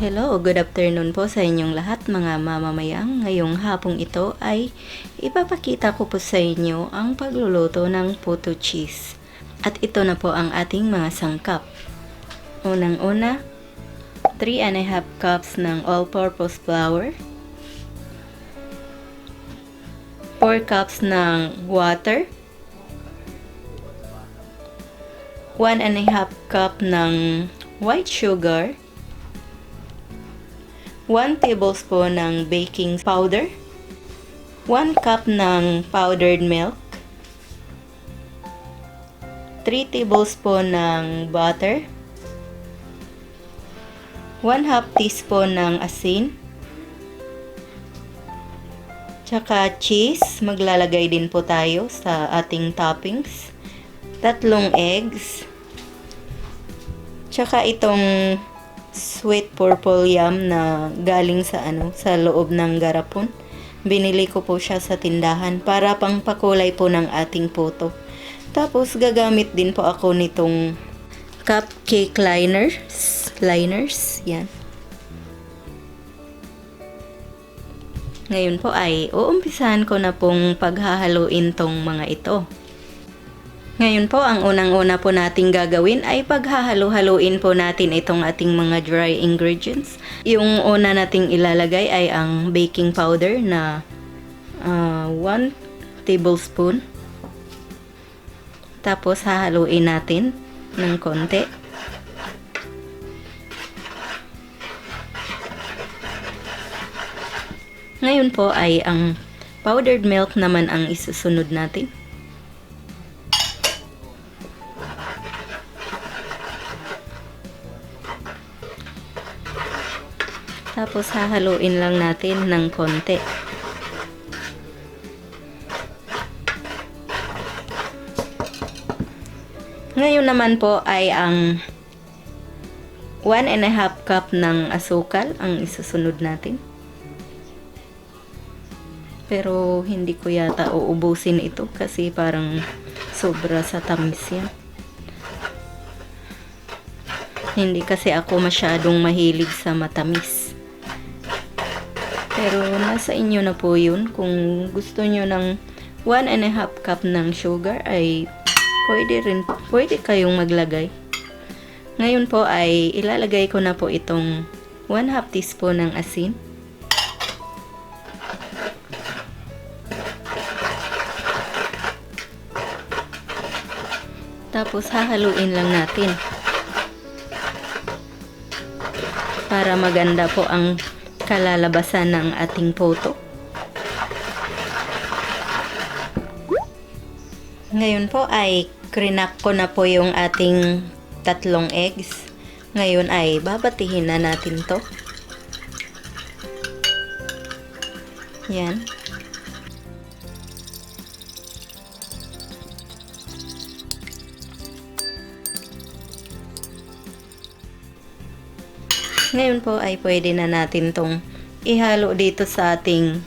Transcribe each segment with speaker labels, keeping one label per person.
Speaker 1: Hello, good afternoon po sa inyong lahat mga mamamayang. Ngayong hapong ito ay ipapakita ko po sa inyo ang pagluluto ng puto cheese. At ito na po ang ating mga sangkap. Unang-una, 3½ cups ng all-purpose flour, 4 cups ng water, 1½ cup ng white sugar, 1 tablespoon ng baking powder, 1 cup ng powdered milk, 3 tablespoon ng butter, 1/2 teaspoon ng asin, tsaka cheese, maglalagay din po tayo sa ating toppings, 3 eggs, tsaka itong sweet purple yam na galing sa loob ng garapon. Binili ko po siya sa tindahan para pang pakulay po ng ating puto. Tapos gagamit din po ako nitong cupcake liners, yan. Ngayon po ay uumpisahan ko na pong paghahaluin tong mga ito. Ngayon po, ang unang-una po nating gagawin ay paghahalo-haluin po natin itong ating mga dry ingredients. Yung una nating ilalagay ay ang baking powder na 1 tablespoon. Tapos hahaluin natin ng konti. Ngayon po ay ang powdered milk naman ang isusunod natin. Tapos hahaluin lang natin ng konti. Ngayon naman po ay ang 1½ cup ng asukal ang isusunod natin. Pero hindi ko yata uubusin ito kasi parang sobra sa tamis yan. Hindi kasi ako masyadong mahilig sa matamis. Pero nasa inyo na po yun. Kung gusto nyo ng 1½ cup ng sugar ay pwede kayong maglagay. Ngayon po ay ilalagay ko na po itong 1/2 teaspoon ng asin. Tapos hahaluin lang natin para maganda po ang kalalabasan ng ating puto. Ngayon po ay krinak ko na po yung ating 3 eggs. Ngayon ay babatihin na natin to. Yan. Ngayon po ay pwede na natin tong ihalo dito sa ating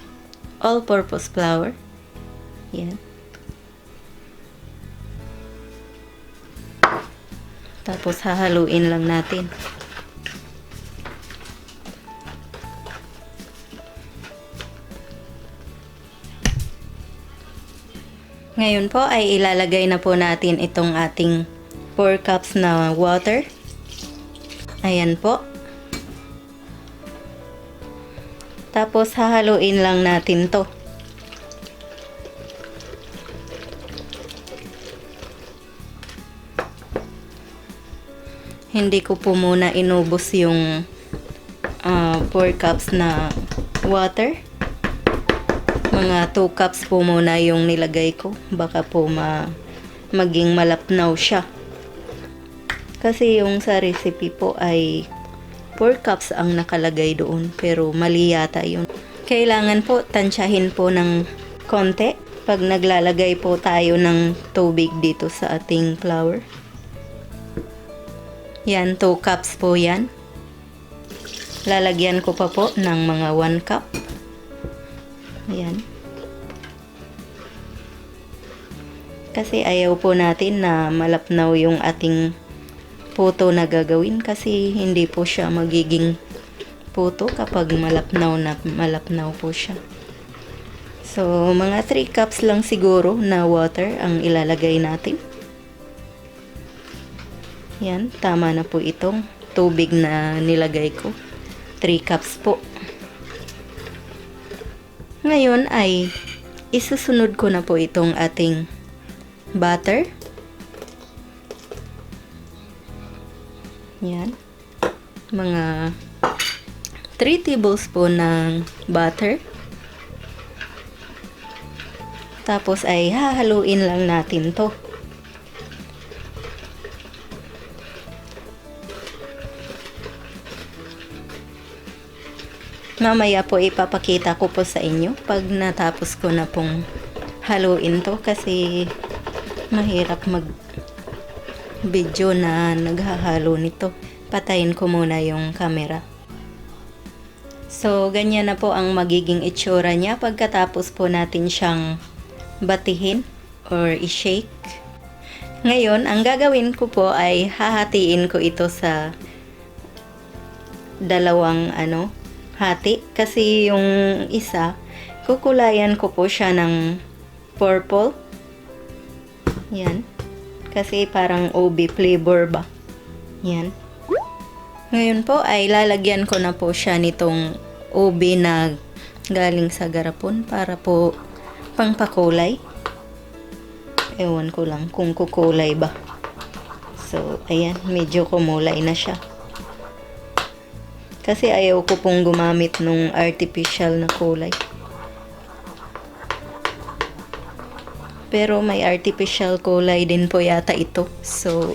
Speaker 1: all-purpose flour. Yan. Tapos hahaluin lang natin. Ngayon po ay ilalagay na po natin itong ating 4 cups na water. Ayan po. Tapos hahaluin lang natin to. Hindi ko po muna inubos yung 4 cups na water. Mga 2 cups po muna yung nilagay ko. Baka po maging malapnaw siya. Kasi yung sa recipe po ay 4 cups ang nakalagay doon, pero mali yata yun. Kailangan po tansyahin po ng konti pag naglalagay po tayo ng tubig dito sa ating flour. Yan, 2 cups po yan. Lalagyan ko pa po ng mga 1 cup. Ayan. Kasi ayaw po natin na malapnaw yung ating puto na gagawin kasi hindi po siya magiging puto kapag malapnaw po siya. So, mga 3 cups lang siguro na water ang ilalagay natin. Yan, tama na po itong tubig na nilagay ko. 3 cups po. Ngayon ay isusunod ko na po itong ating butter. Yan. Mga 3 tablespoon ng butter. Tapos ay hahaluin lang natin to. Mamaya po ipapakita ko po sa inyo pag natapos ko na pong haluin to kasi mahirap mag video na naghahalo nito. Patayin ko muna yung camera. So, ganyan na po ang magiging itsura niya pagkatapos po natin siyang batihin or i-shake. Ngayon, ang gagawin ko po ay hahatiin ko ito sa dalawang hati kasi yung isa kukulayan ko po siya ng purple. Yan. Kasi parang OB flavor ba. Yan. Ngayon po ay lalagyan ko na po siya nitong OB na galing sa garapon para po pangpakulay. Ewan ko lang kung kukulay ba. So, ayan, medyo kumulay na siya. Kasi ayaw ko pong gumamit nung artificial na kulay. Pero may artificial kulay din po yata ito. So,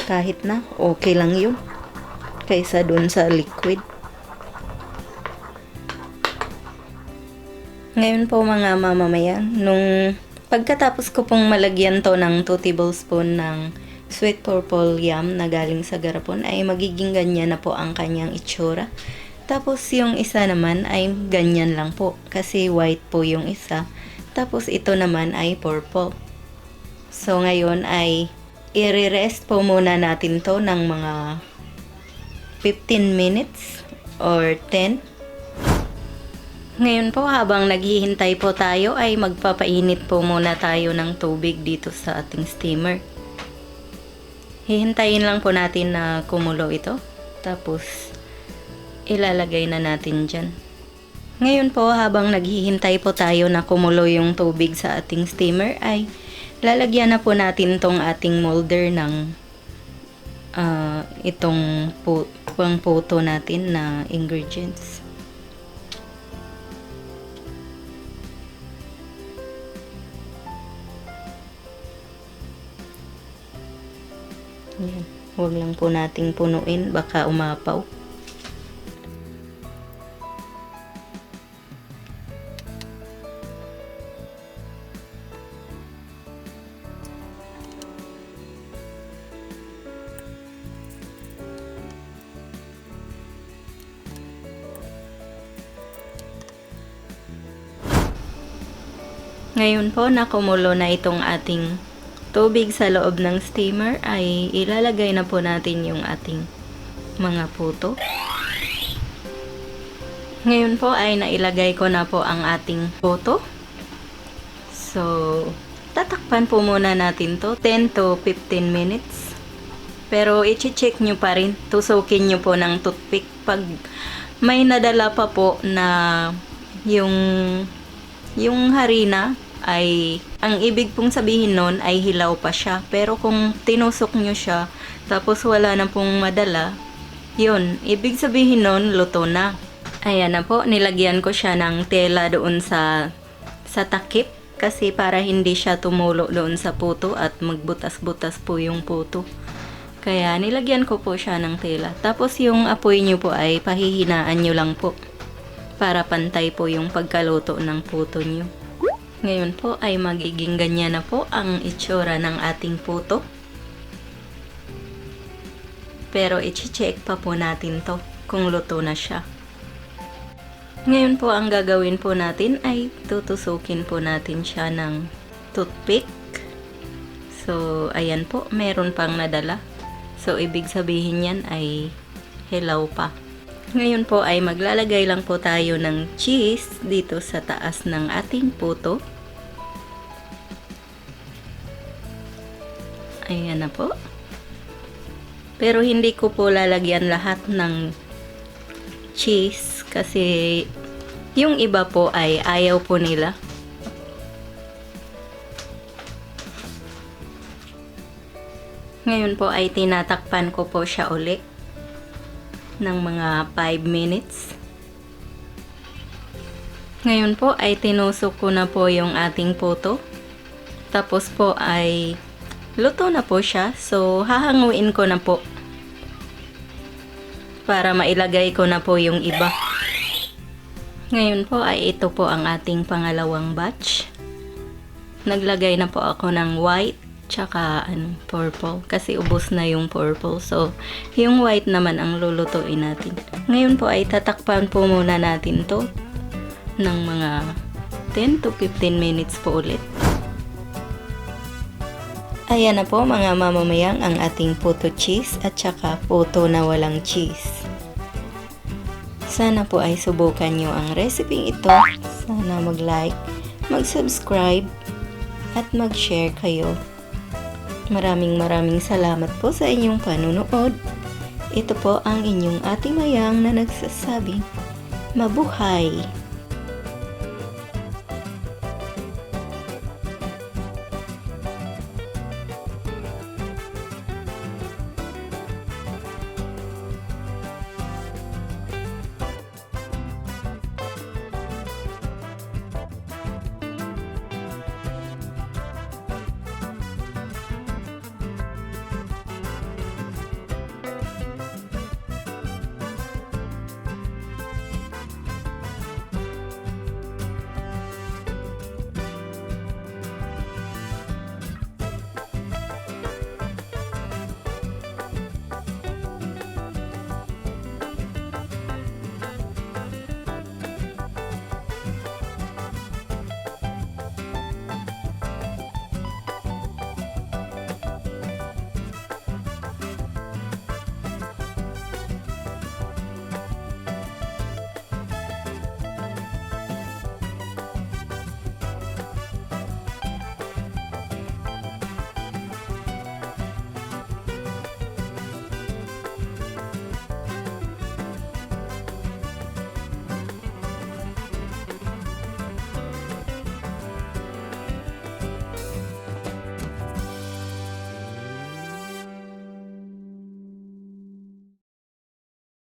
Speaker 1: kahit na, okay lang yun. Kaysa dun sa liquid. Ngayon po mga mamamayan, nung pagkatapos ko pong malagyan to ng 2 tablespoon ng sweet purple yam na galing sa garapon, ay magiging ganyan na po ang kanyang itsura. Tapos yung isa naman ay ganyan lang po, kasi white po yung isa. Tapos ito naman ay purple. So ngayon ay i-rest po muna natin to ng mga 15 minutes or 10. Ngayon po habang naghihintay po tayo ay magpapainit po muna tayo ng tubig dito sa ating steamer. Hihintayin lang po natin na kumulo ito. Tapos ilalagay na natin dyan. Ngayon po habang naghihintay po tayo na kumulo yung tubig sa ating steamer ay lalagyan na po natin tong ating molder ng itong pang-puto natin na ingredients. Yan. Huwag lang po nating punuin, baka umapaw. Ngayon po na kumulo na itong ating tubig sa loob ng steamer ay ilalagay na po natin yung ating mga puto. Ngayon po ay nailagay ko na po ang ating puto. So, tatakpan po muna natin to 10 to 15 minutes. Pero i-check nyo pa rin, tusukin nyo po ng toothpick pag may nadala pa po na yung harina ay, ang ibig pong sabihin nun ay hilaw pa siya. Pero kung tinusok nyo siya, tapos wala na pong madala, yun, ibig sabihin nun, luto na. Ayan na po, nilagyan ko siya ng tela doon sa takip. Kasi para hindi siya tumulo doon sa puto at magbutas-butas po yung puto. Kaya nilagyan ko po siya ng tela. Tapos yung apoy nyo po ay pahihinaan nyo lang po. Para pantay po yung pagkaluto ng puto nyo. Ngayon po ay magiging ganyan na po ang itsura ng ating puto. Pero i-check pa po natin to kung luto na siya. Ngayon po ang gagawin po natin ay tutusukin po natin siya ng toothpick. So ayan po, meron pang nadala. So ibig sabihin yan ay hilaw pa. Ngayon po ay maglalagay lang po tayo ng cheese dito sa taas ng ating puto. Ayan na po. Pero hindi ko po lalagyan lahat ng cheese kasi yung iba po ay ayaw po nila. Ngayon po ay tinatakpan ko po siya ulit ng mga 5 minutes. Ngayon po ay tinusok ko na po yung ating puto. Tapos po ay luto na po siya. So hahanguin ko na po para mailagay ko na po yung iba. Ngayon po ay ito po ang ating pangalawang batch. Naglagay na po ako ng white tsaka purple kasi ubos na yung purple. So, yung white naman ang lulutuin natin. Ngayon po ay tatakpan po muna natin to ng mga 10 to 15 minutes po ulit. Ayan na po mga mamamayang ang ating puto cheese at saka puto na walang cheese. Sana po ay subukan nyo ang recipe ito. Sana mag-like, mag-subscribe at mag-share kayo. Maraming salamat po sa inyong panunood. Ito po ang inyong Ate Mayang na nagsasabing, mabuhay!